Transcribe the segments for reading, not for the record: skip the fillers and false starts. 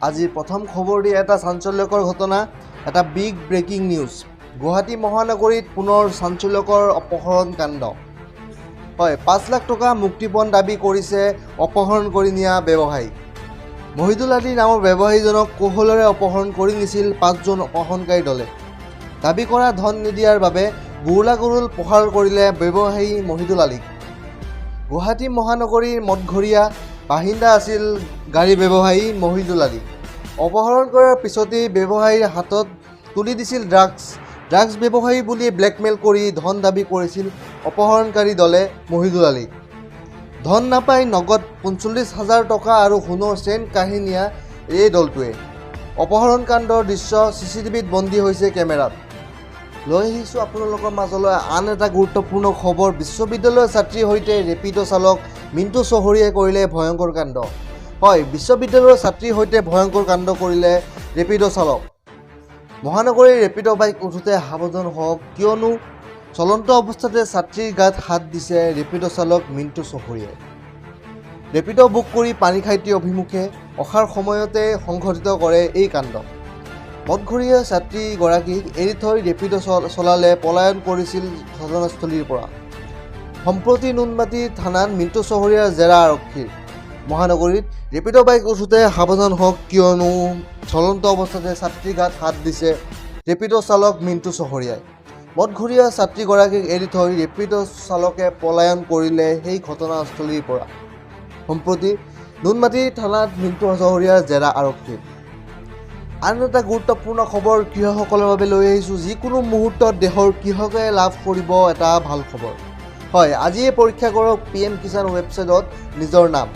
আজিৰ প্ৰথম খবৰ দি এটা চাঞ্চল্যকৰ ঘটনা, এটা বিগ ব্ৰেকিং নিউজ। গুৱাহাটী মহানগৰীত পুনৰ চাঞ্চল্যকৰ অপহৰণ কাণ্ড। হয়, 5 লাখ টকা মুক্তিপণ দাবী কৰিছে অপহৰণ কৰি নিয়া ব্যৱসায়ী। মহিদুল আলী নামৰ ব্যৱসায়ীজনক কৌশলেৰে অপহৰণ কৰি নিছিল পাঁচজন অপহৰণকাৰী দলে। দাবী কৰা ধন নিদিয়াৰ বাবে গুৰুলা গুৰুল প্ৰহাৰ কৰিলে ব্যৱসায়ী মহিদুল আলীক। গুৱাহাটী মহানগৰীৰ মঠঘৰীয়া বাসিন্দা আছিল গাড়ী ব্যৱসায়ী মহিদুল আলী। অপহৰণ কৰাৰ পিছতেই ব্যৱসায়ীৰ হাতত তুলি দিছিল ড্ৰাগছ। ড্ৰাগছ ব্যৱসায়ী বুলি ব্লেকমেইল কৰি ধন দাবী কৰিছিল অপহৰণকাৰী দলে মহিদুল আলীক। ধন নাপাই নগদ 45 হাজাৰ টকা আৰু সোণৰ চেইন কাঢ়ি নিয়া এই দলটোৱে। অপহৰণ কাণ্ডৰ দৃশ্য চিচিটিভিত বন্দী হৈছে কেমেৰাত। লৈ আহিছোঁ আপোনালোকৰ মাজলৈ আন এটা গুৰুত্বপূৰ্ণ খবৰ। বিশ্ববিদ্যালয়ৰ ছাত্ৰীৰ সৈতে ৰেপিড' চালক মিণ্টু চহৰীয়াই কৰিলে ভয়ংকৰ কাণ্ড। হয়, বিশ্ববিদ্যালয়ৰ ছাত্ৰীৰ সৈতে ভয়ংকৰ কাণ্ড কৰিলে ৰেপিড' চালক। মহানগৰীৰ ৰেপিড' বাইক উঠোঁতে সাৱধান হওক, কিয়নো চলন্ত অৱস্থাতে ছাত্ৰীৰ গাত হাত দিছে ৰেপিড' চালক মিণ্টু চহৰীয়াই। ৰেপিড' বুক কৰি পানীখাইতী অভিমুখে অহাৰ সময়তে সংঘটিত কৰে এই কাণ্ড। মঠঘৰীয়া ছাত্ৰীগৰাকীক এৰি থৈ ৰেপিড' চলালে পলায়ন কৰিছিল ঘটনাস্থলীৰ পৰা। সম্প্ৰতি নুনমাটি থানাত মিণ্টু চহৰীয়াৰ জেৰা আৰক্ষীৰ। মহানগৰীত ৰেপিড' বাইক উঠোঁতে সাৱধান হওক, কিয়নো চলন্ত অৱস্থাতে ছাত্ৰীৰ গাত হাত দিছে ৰেপিড' চালক মিণ্টু চহৰীয়াই। মঠঘৰীয়া ছাত্ৰীগৰাকীক এৰি থৈ ৰেপিড' চালকে পলায়ন কৰিলে সেই ঘটনাস্থলীৰ পৰা। সম্প্ৰতি নুনমাটি থানাত মিণ্টু চহৰীয়াৰ জেৰা আৰক্ষীৰ। আন এটা গুৰুত্বপূৰ্ণ খবৰ কৃষকসকলৰ বাবে লৈ আহিছোঁ। যিকোনো মুহূৰ্তত দেশৰ কৃষকে লাভ কৰিব এটা ভাল খবৰ। হয়, আজিয়ে পৰীক্ষা কৰক পিএম কিষাণ ৱেবছাইটত নিজৰ নাম,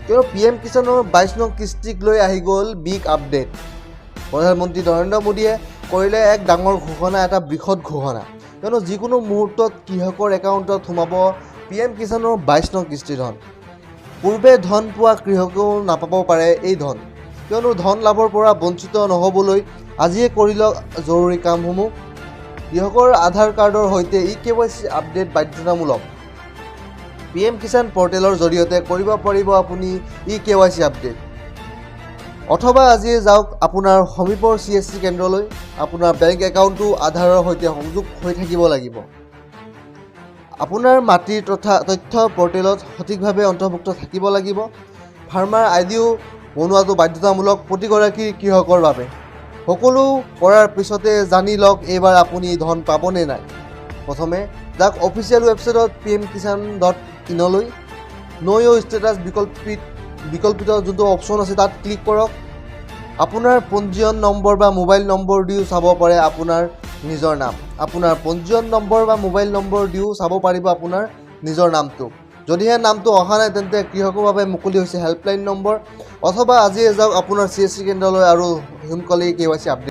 কিয়নো পিএম কিষাণৰ 22 নং কিস্তিক লৈ আহি গ'ল বিগ আপডেট। প্ৰধানমন্ত্ৰী নৰেন্দ্ৰ মোদীয়ে কৰিলে এক ডাঙৰ ঘোষণা, এটা বৃহৎ ঘোষণা, কিয়নো যিকোনো মুহূৰ্তত কৃষকৰ একাউণ্টত সোমাব পিএম কিষাণৰ 22 নং কিস্তিৰ ধন। পূৰ্বে ধন পোৱা কৃষকেও নাপাব পাৰে এই ধন, কিয়নো ধন লাভৰ পৰা বঞ্চিত নহ'বলৈ আজিয়ে কৰি লওক জৰুৰী কামসমূহ। কৃষকৰ আধাৰ কাৰ্ডৰ সৈতে ইকেৱাইচি আপডেট বাধ্যতামূলক। পিএম কিষাণ পৰ্টেলৰ জৰিয়তে কৰিব পাৰিব আপুনি ইকেৱাইচি আপডেট। অথবা আজিয়ে যাওক আপোনাৰ সমীপৰ চিএছচি কেন্দ্ৰলৈ। আপোনাৰ বেংক একাউণ্টটো আধাৰৰ সৈতে সংযোগ হৈ থাকিব লাগিব। আপোনাৰ মাটিৰ তথা তথ্য পৰ্টেলত সঠিকভাৱে অন্তৰ্ভুক্ত থাকিব লাগিব। ফাৰ্মাৰ আইডিও বনোৱাটো বাধ্যতামূলক প্ৰতিগৰাকী কৃষকৰ বাবে। সকলো কৰাৰ পিছতে জানি লওক এইবাৰ আপুনি ধন পাবনে নাই। প্ৰথমে যাওক অফিচিয়েল ৱেবছাইটত pmkisan.inলৈ। ন' ইয়ৰ ষ্টেটাছ বিকল্পিত যোনটো অপশ্যন আছে, তাত ক্লিক কৰক। আপোনাৰ পঞ্জীয়ন নম্বৰ বা মোবাইল নম্বৰ দিও চাব পাৰে আপোনাৰ নিজৰ নাম। আপোনাৰ পঞ্জীয়ন নম্বৰ বা মোবাইল নম্বৰ দিও চাব পাৰিব আপোনাৰ নিজৰ নামটো। যদিহে নামটো অহা নাই, তেন্তে কৃষকৰ বাবে মুকলি হৈছে হেল্পলাইন নম্বৰ। অথবা আজিয়ে যাওক আপোনাৰ চিএছচি কেন্দ্ৰলৈ আৰু সোনকালেই কেৱাইচি আপডেট